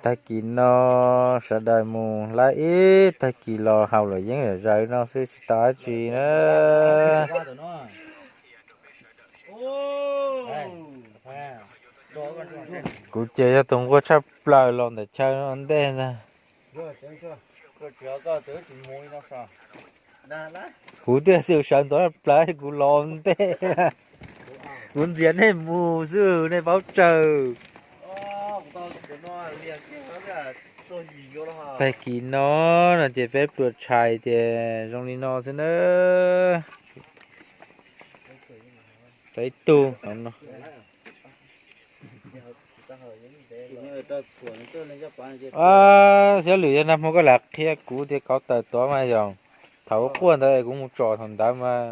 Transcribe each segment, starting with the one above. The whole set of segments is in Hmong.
Tag kis no sawv daws mus hlab ib tag kis los haus luam yeeb zom zaws no xwb tsis tau dab tsi na. Kuv ces yog tus nquag tshaj plaws los ntawm chaw no ntej ntag. Kuv twb xwm sawv ntxov tshaj plaws kuv los ntej. Kuv ntxias nej mus xwb nej paub tsawg. Tag kis no no ces peb pluas tshais ces zoo li no xwb na. Tau ib tug no. Xiab lwm yog nag hmo koj lam qhia kuv tias kauv tawm tod mas yog thaum ua quaj ntawd es kuv mus tsom thaum ntawd mas.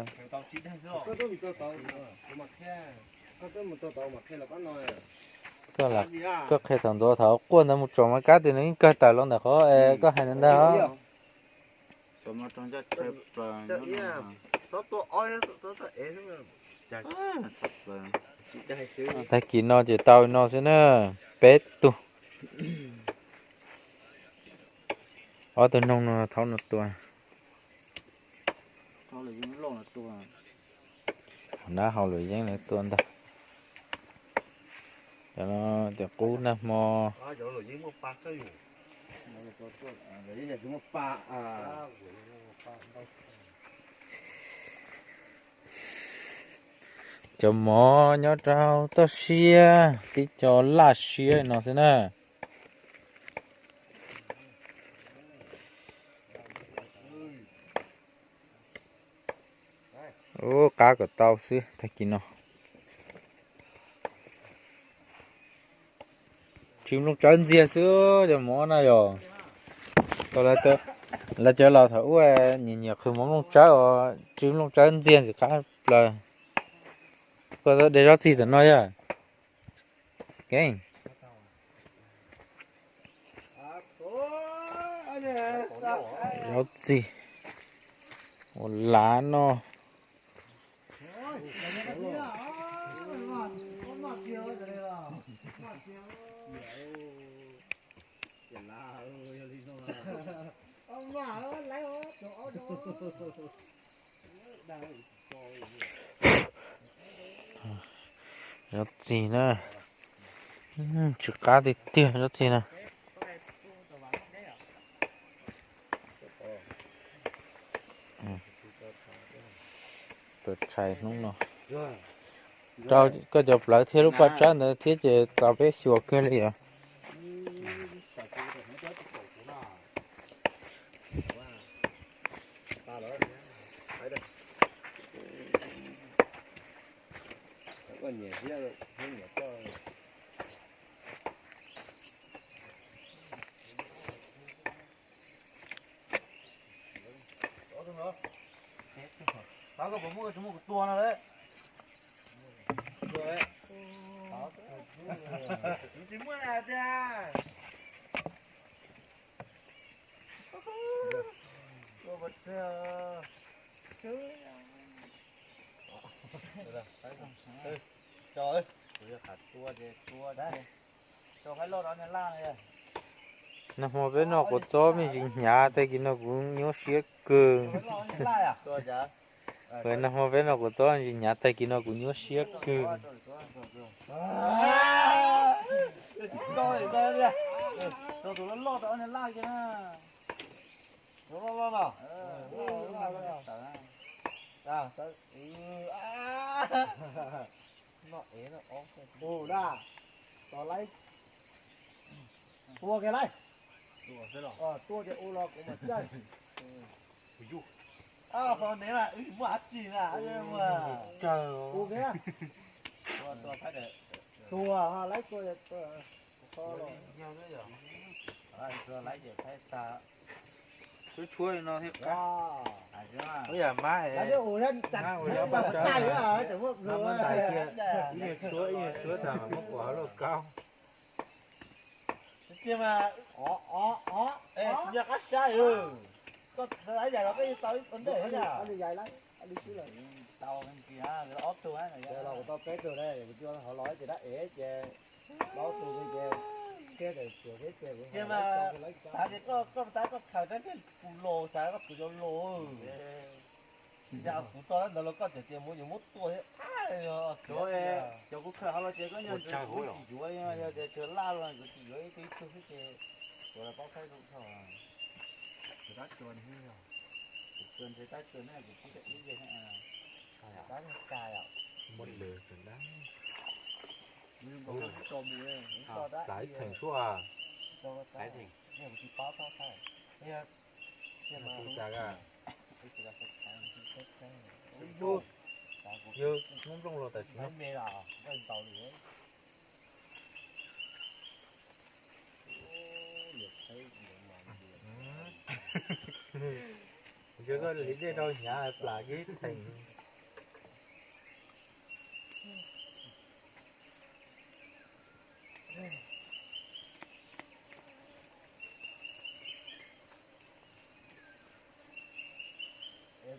Koj qhia thaum ntawd thaum ua quaj ntawd mus tsom mas kab tias nws yeej kawg tawm los ntawm qhov es koj hais ntawd. Tag kis no ces tau no xwb na, peb tug. Ob tug noog no thaum no tua. Nab haus luam yeeb lawv tua ntag. Cov no ces qub nag hmo. Cov mov nyob rau toj siab tib co laj siab no xwb na. Ub, qab kom tau xwb tag kis no. Tsw nplooj tsawb ntxiag xwb cov mov na yog. Lawv cov laus thaum ub nyiam nyiam qhwv mov nplooj tsawb os, tsw nplooj tsawb ntxiag ntxim qab plaws. Koj de zaub txig tam no yog. Zaub txig ua lav no. Zaub txig na, tsw qab tiag tiag zaub txig na. Tuam tshais hnub no rau koj cov plawv thiab lub paj tsawb ntawd thiab ces txaus peb xyuas kawg li os. Tsis muaj na tiag. Nag hmo peb noj quav txob me ntsis hnyav, tag kis no kuv nyuaj siab kawg. Nag hmo peb noj quav txob me ntsis hnyav, tag kis no kuv nyuaj siab kawg. Tua kiag lauj. Tua ces ua los kuv mam caij. Ua kiag. Tua, laib tua. Tshuab tshuab li no thiab qab. Ib yam mab, mab ua yog paj tsawb, mab muab ntais kiag, ib nyuag tshuab ib nyuag tshuab tas mas muab kuam hauv lauj kaub. Tau peb tug ces dab ev ces plaub tug ces Tiag mas, xav tias koj, koj tab koj khaws rab niag kuv los, xav koj tus cov los. Tsis yog kuv tso rab ntawd los koj tseem tias muab, yuav muab tua thiab ab. Cov kuv khaws hauv los ces koj nyob ntawd kuv tsis yuav, yog tias tsuas laj los kuv tsis yuav ib tug ib tug xwb ces kuv los paub qhaib zoo txog. Tab tsuas ntshe, tab tsuas ne kuv pib tau ib yam ne. Tab niag cai os. Muab lwm tseem dab. Plav ib theem suab. Plav ib theem. Tus cas a? Yog muab nplooj los tam sim no. Ntshe koj hliv dej rau hnyav plam kiag theem.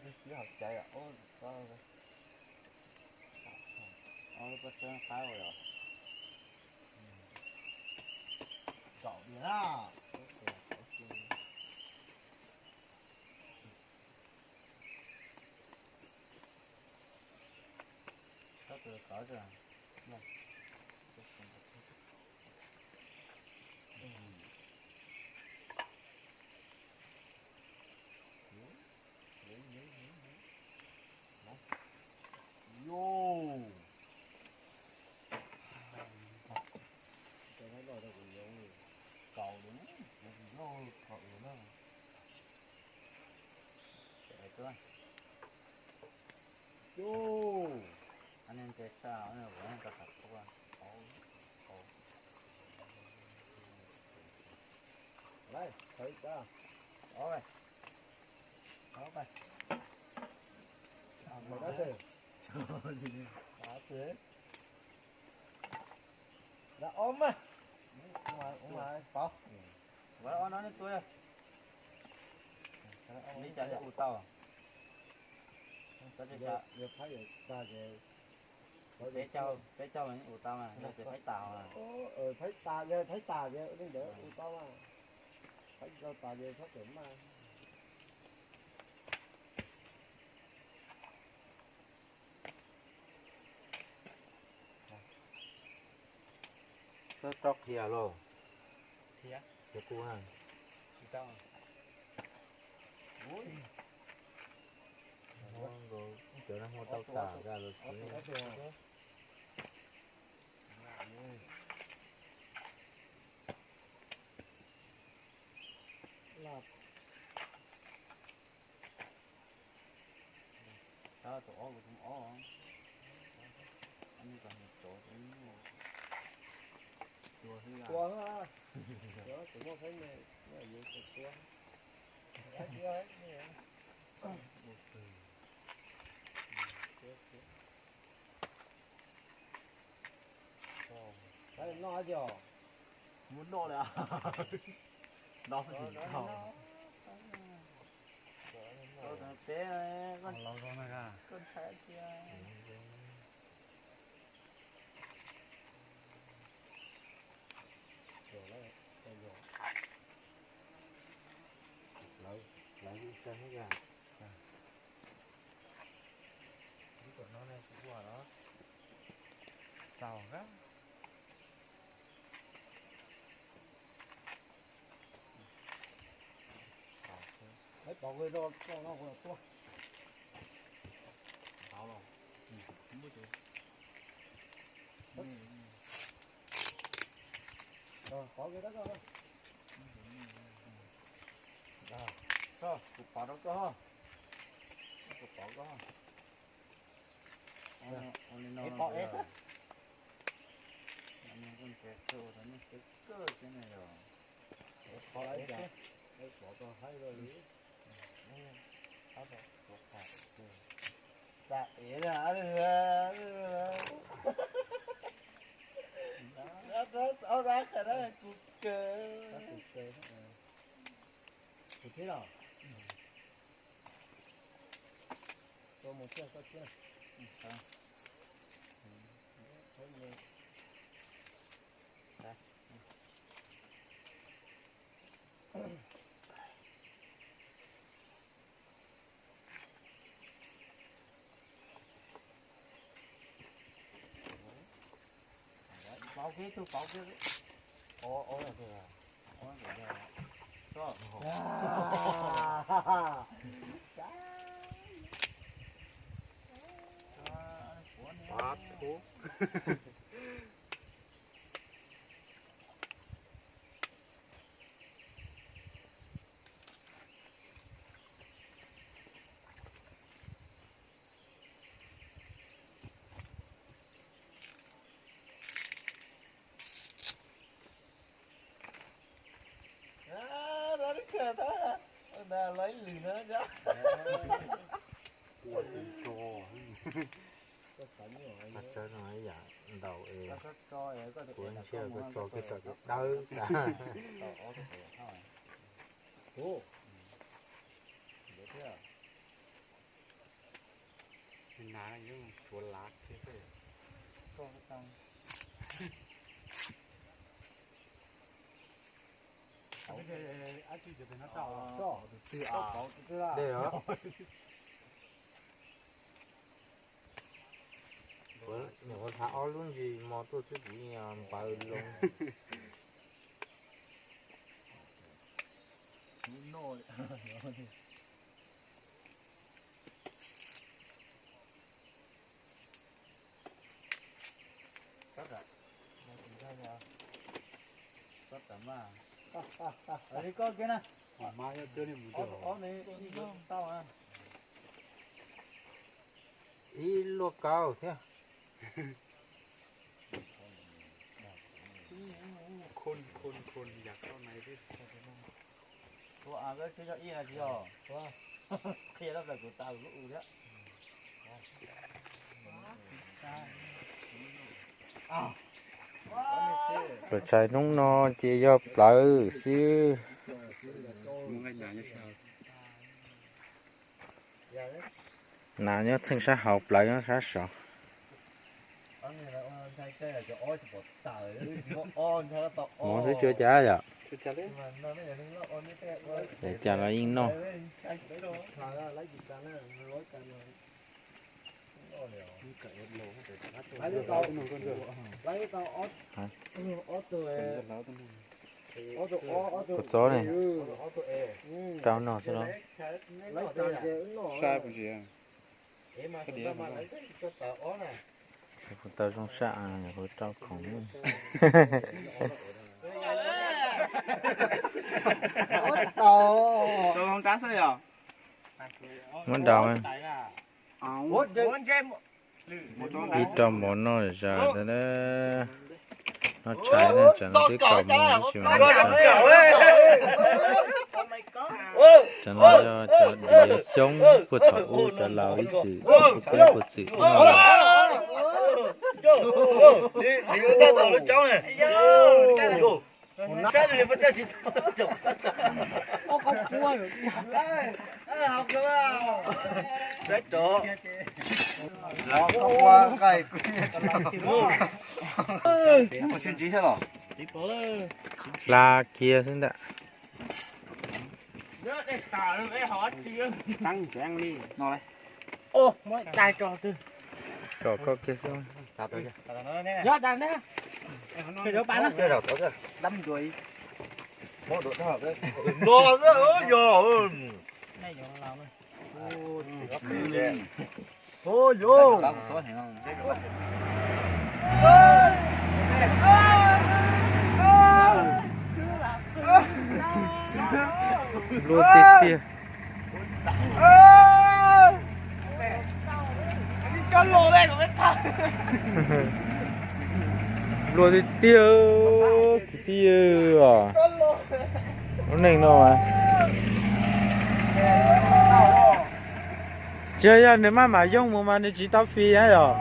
Tus siv hauv caiv os. Paj xeeb qab ua yom. Zaum diam na. Txhob tus qhov tso. Yus, cov no los rau kuv yoov kaus lawm, kuv tsis loj qhov uas na. Yus, a ne nce tsa, ua tau tam tuaj. Lawm, thawv tsa. Ob, ob, lawm ob mas, pov, ob no nej tua. Li cas thiaj ua tau? Peb caug, peb caug mas yeej ua tau mas, yog tias phaib tas mas. Phaib tas, yog phaib tas ces li ntawd ua tau mas. Phaib tsis tau tas ces txhob txawm mas. Koj tau qhia los? Qhia. Qhia kuv na. Tsis tau. Cov no hu tau tas tas los xwb. Tab tus ob kuv tus ob, tua xwb, tua xwb, tus muaj khaib me, yuav tua. Noj tiag, muab noj lawm. Noj tsis tau. Tau peb, koj ntshai tiag. Lawv, lawv ib tag ib yam. Ib tuam no ne kuv ua los xaus kab. Pov no, no tuaj. Tau los. Pov kiag tab koj. Kuv pov rau koj. Kuv pov koj. Ua li no, ua li no. Pov, pov rau haib li. Xav ev na. Ob dab khaws dab kuv kawg. Kuv thiab los. Koj mus thiab koj thiab. Tsawb no ib yam ntaus es kuv ntsia koj tso koj txawm dawb tas. Dej os. Nyuam qhuav thav ob lub ntsis mos tuaj xwb kuv yeej npawv loo. Ib luaj kaub thiab. Tus tshais hnub no ces yog plawv xwb. Nas nyob txheej sab hauv, plawv nyob sab saud. Mov twb tsis ua cas yom. Cas los yeej noj. Kuv txob ne, rau no xwb no. Kuv tau zoo saj, kuv rau khoom. Muab daus. Ib rau mov noj zas. Noj tshais na, tsam no twb kaum moos tab sis mas noj tshais. Tsam no yog cov diav xyoob puag thaum ub cov laus ib txwm puag teb puag txwm noj. Hla kiag xwb ntag. Tso koj kiag xwb. Nplua tiag tiag. Nplua tiag tiag, kwv tij os. Lub neej no mas tsis yog nws maj mam yoog mus mas nws tsis tau fis na yom.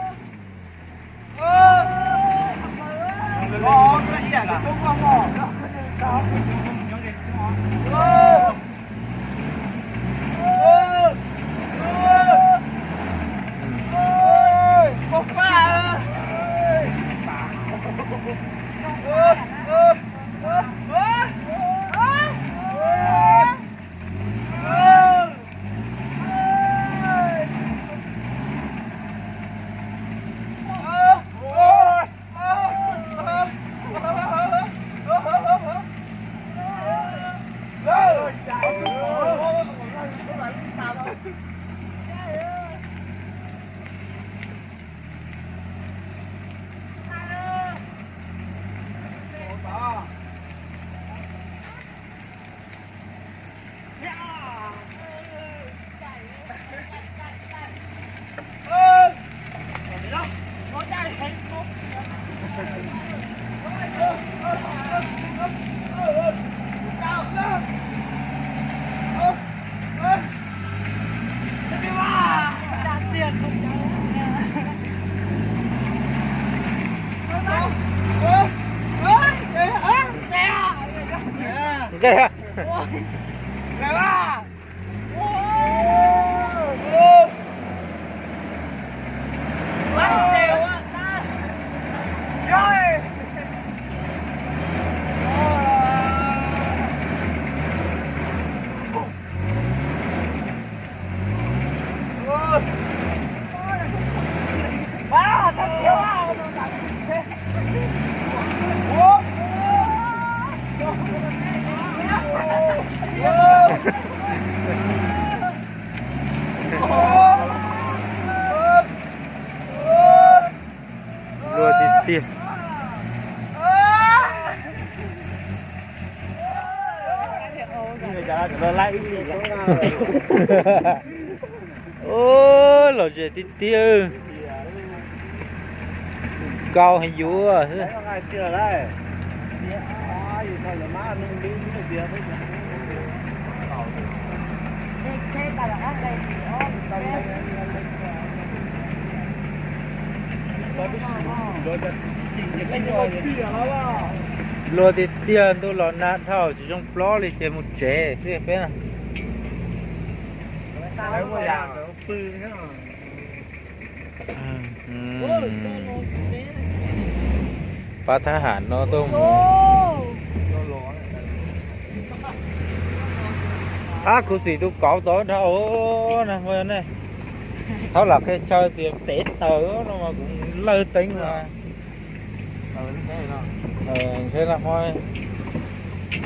Nqe. Luag tiag tiag. Ub, los ze tiag tiag. Kau heev yuav xwb. Luag tiag tiag, ntuj los nag dhau tsis zoo plob li ces mus tsev xwb peb na. Pab thab ham no tuaj mus. Ab, khuv xim tus kauv tod dhau na. Thaum lam qhia chaw tias peb taws no mas kuv lawj teeb mas. Ntshe no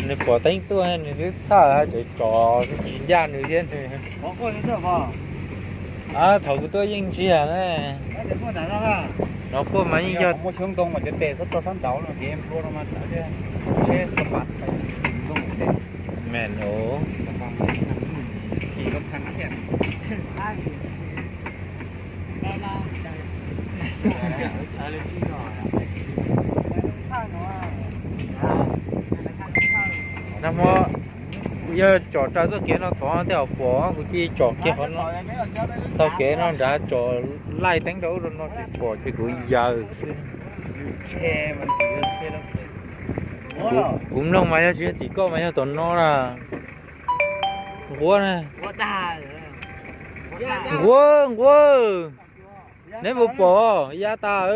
nws pom teeb tuaj nws twb txhaj tseem tsom tsis ncaj nws thiab nws. Thaum kuv tuaj yeej ntsiag na. No kuj mas yeej yog me no. Nag hmo kuv yog tsom raws txoj kev no tod tej zaum pom kuv cia li tsom kiag qhov no. Taug kev no nrad tsom laij teeb rau ub rau no tsis pom ces kuv yaws xwb. Kuv mloog mas yog tsis yog tim koj mas yog tom no na. Nquab na. Nquab, nquab. Neb puas pom? Ya tas.